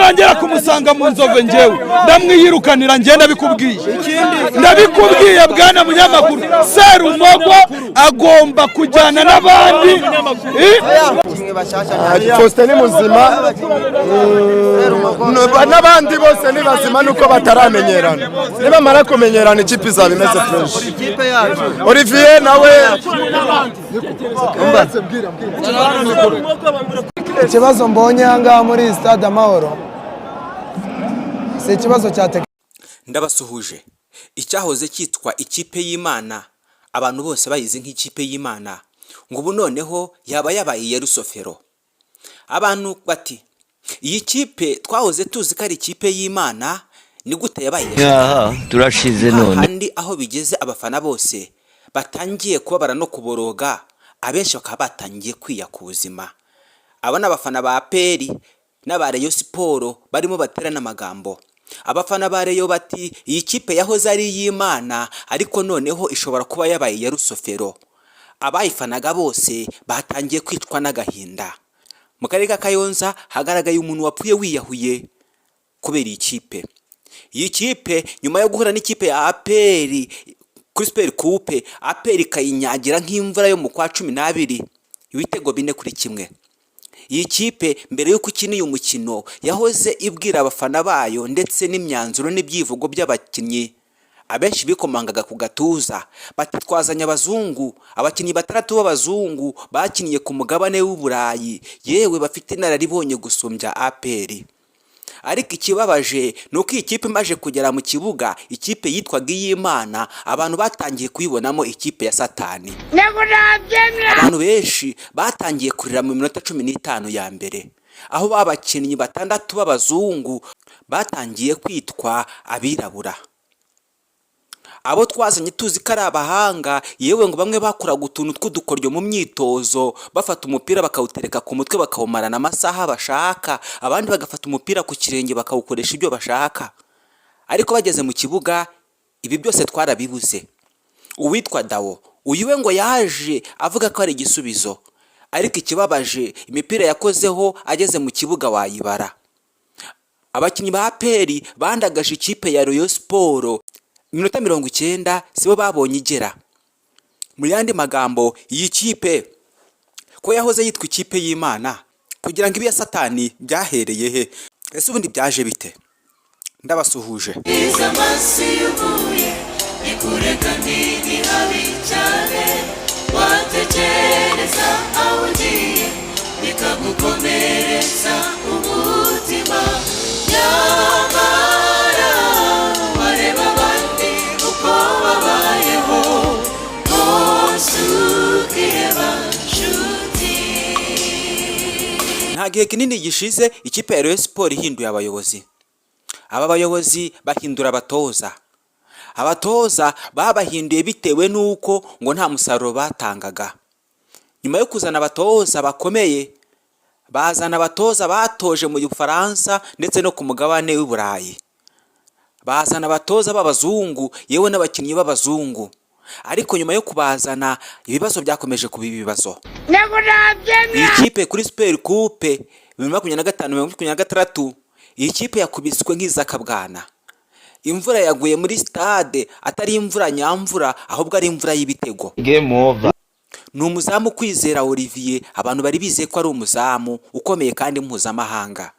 Nirangera kumusanga mu Nzove, njyewe ndamwiyirukanira. Njye ndabikubwiye, ndabikubwiye, bwana munyamakuru. Serumogo agomba kujyana n'abandi. Eh? Faustin ni muzima, n'abandi bose ni bazima, nuko bataramenyerana. Nibamara kumenyerana, ikipe izaba imeze fresh. Olivier nawe. Ikibazo mbonye aha ngaha muri Stade Amahoro si ikibazo cya tekinike. Ndabasuhuje. Icyahoze cyitwa Ikipe y'Imana, abantu bose bayizi nk'Ikipe y'Imana, ngo ubu noneho yaba yabaye iya Rusofero. Abantu bati: "Iyi kipe twahoze tuzi ko ari Ikipe y'Imana, ni gute yabaye iya Aha turashize none. Handi aho bigeze, abafana bose batangiye kubabara no kuboroga, abenshi bakaba batangiye kwiyaka ubuzima. Aba ni abafana ba APR n'aba Rayon Sports barimo baterana amagambo. Abafana ba Rayon bati: "Iyi kipe yahoze ari iy'Imana, ariko noneho ishobora kuba yabaye iya Rusofero." Abayifanaga bose batangiye kwicwa n'agahinda. Mu karere ka Kayonza hagaragaye umuntu wapfuye wiyahuye kubera iyi kipe. Iyi kipe nyuma yo guhura n'ikipe ya APR kuri Super Coupe, APR ikayinyagira nk'imvura yo mu kwa 12, ibitego 4-1. Iyi kipe mbere y'uko ikina uyu mukino yahoze ibwira abafana bayo, ndetse n'imyanzuro n'ibyivugo by'abakinnyi, abenshi bikomangaga ku gatuza bati: "Twazanye abazungu, abakinnyi batandatu b'abazungu bakiniye ku mugabane w'Uburayi, yewe bafite inararibonye gusumbya APR." Ariko ikibabaje ni uko iyi kipe imaze kugera mu kibuga, ikipe yitwaga iy'Imana, abantu batangiye kuyibonamo ikipe ya Satani. Abantu benshi batangiye kurira mu minota 15 ya mbere, aho ba bakinnyi batandatu b'abazungu batangiye kwitwa abirabura. Abo twazanye tuzi ko ari abahanga, yewe ngo bamwe bakoraga utuntu tw'udukoryo mu myitozo, bafata umupira bakawutereka ku mutwe bakawumarana amasaha bashaka, abandi bagafata umupira ku kirenge bakawukoresha ibyo bashaka, ariko bageze mu kibuga ibi byose twarabibuze. Uwitwa Dawo uyu we ngo yaje avuga ko ari igisubizo, ariko ikibabaje, imipira yakozeho ageze mu kibuga wayibara. Abakinnyi ba APR bandagaje ikipe ya Rayon Sports, iminota 90 sibo babonye igera. Mu yandi magambo, iyi kipe ko yahoze yitwa Ikipe y'Imana, kugira ngo ibe iya Satani byahereye he? Ese ubundi byaje bite? Ndabasuhuje. Iza amaso iyo uvuye ni kure kandi ni habi cyane, watekereza aho ugiye bikagukomeretsa umutima, nyamara wareba abandi uko babayeho bose ukiheba, nshuti. Nta gihe kinini gishize ikipe ya Rayon Sports ihinduye abayobozi. Aba bayobozi bahindura abatoza. Abatoza babahinduye bitewe n'uko ngo nta musaruro batangaga. Nyuma yo kuzana abatoza bakomeye, bazana abatoza batoje mu Bufaransa ndetse no ku mugabane w'i Burayi, bazana abatoza b'abazungu, yewe n'abakinnyi b'abazungu, ariko nyuma yo kubazana ibibazo byakomeje kuba ibibazo. Iyi kipe kuri Super Coupe 2025, 2026, iyi kipe yakubiswe nk'izakabwana. Imvura yaguye muri stade atari imvura nyamvura, ahubwo ari imvura y'ibitego. Game over. Ni umuzamu Kwizera Olivier, abantu bari bizeye ko ari umuzamu ukomeye kandi mpuzamahanga,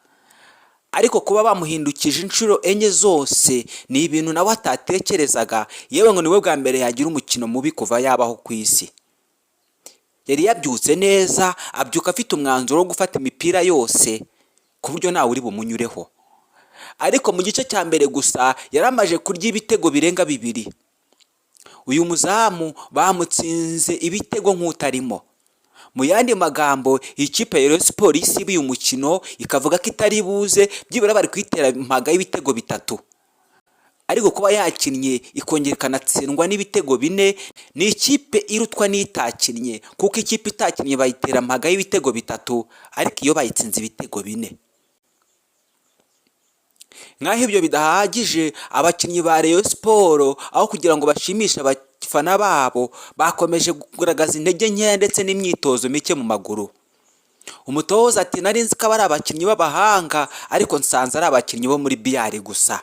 ariko kuba bamuhindukije inshuro enye zose ni ibintu nawe atatekerezaga. Yewe ngo niwe bwa mbere yagira umukino mubi kuva yabaho ku isi. Yari yabyutse neza, abyuka afite umwanzuro wo gufata imipira yose ku buryo ntawe uri bumunyureho, ariko mu gice cya mbere gusa yari amaze kurya ibitego birenga bibiri. Uyu muzamu bamutsinze ibitego nk'utarimo. Mu yandi magambo, iyi kipe ya Rayon Sports isibiye umukino ikavuga ko itari buze, byibura bari kuyitera impaga y'ibitego bitatu, ariko kuba yakinnye ikongera ikanatsindwa n'ibitego bine, ni ikipe irutwa n'itakinnye, kuko ikipe itakinnye bayitera mpaga y'ibitego bitatu, ariko iyo bayitsinze ibitego bine. Nk'aho ibyo bidahagije, abakinnyi ba Rayon Sports, aho kugira ngo bashimishe abafana babo, bakomeje kugaragaza intege nkeya ndetse n'imyitozo mike mu maguru. Umutoza ati: "Nari nzi ko aba ari abakinnyi b'abahanga, ariko nsanze ari abakinnyi bo muri biyari gusa."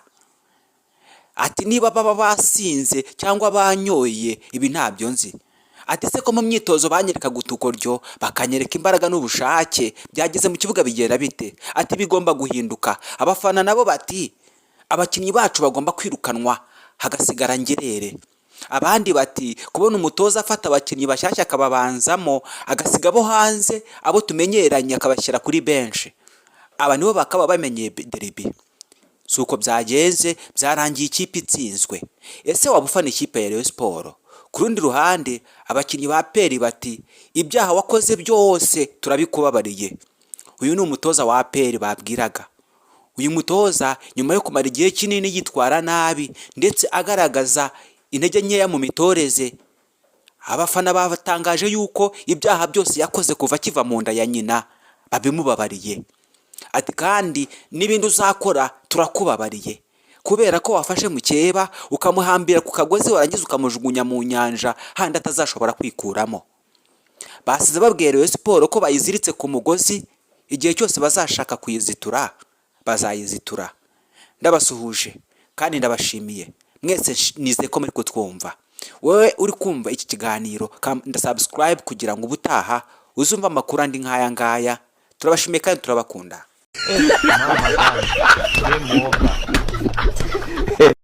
Ati: "Niba baba basinze cyangwa banyoye, ibi ntabyo nzi." Ati: "Se ko mu myitozo banyerekaga utukoryo, bakanyereka imbaraga n'ubushake, byageze mu kibuga bigenda bite?" Ati: "Bigomba guhinduka." Abafana nabo bati: "Abakinnyi bacu bagomba kwirukanwa, hagasigara Ngerere." Abandi bati: "Kubona umutoza afata abakinnyi bashyashya akababanzamo, agasiga abo hanze, abo tumenyeranye akabashyira kuri benshi, aba nibo bakaba bamenyeye derby." Si uko byagenze, byarangiye ikipe itsinzwe. Ese waba ufana ikipe ya Rayon Sport? Ku rundi ruhande, abakinnyi ba APR bati: "Ibyaha wakoze byose turabikubabariye." Uyu ni umutoza wa APR babwiraga. Uyu mutoza, nyuma yo kumara igihe kinini yitwara nabi ndetse agaragaza intege nkeya mu mitoreze, abafana batangaje yuko ibyaha byose yakoze kuva akiva mu nda ya nyina babimubabariye. Ati: "Kandi n'ibindi uzakora turakubabariye, kubera ko wafashe mukeba ukamuhambira ku kagozi, warangiza ukamujugunya mu nyanja handi atazashobora kwikuramo." Basize babwiye Rayon Sport ko bayiziritse ku mugozi, igihe cyose bazashaka kuyizitura bazayizitura. Ndabasuhuje kandi ndabashimiye mwese. Nizeye ko muri kutwumva. Wowe uri kumva iki kiganiro, kanda subscribe kugira ngo ubutaha uzumve amakuru andi nk'aya ngaya. Turabashimiye kandi turabakunda. Game over.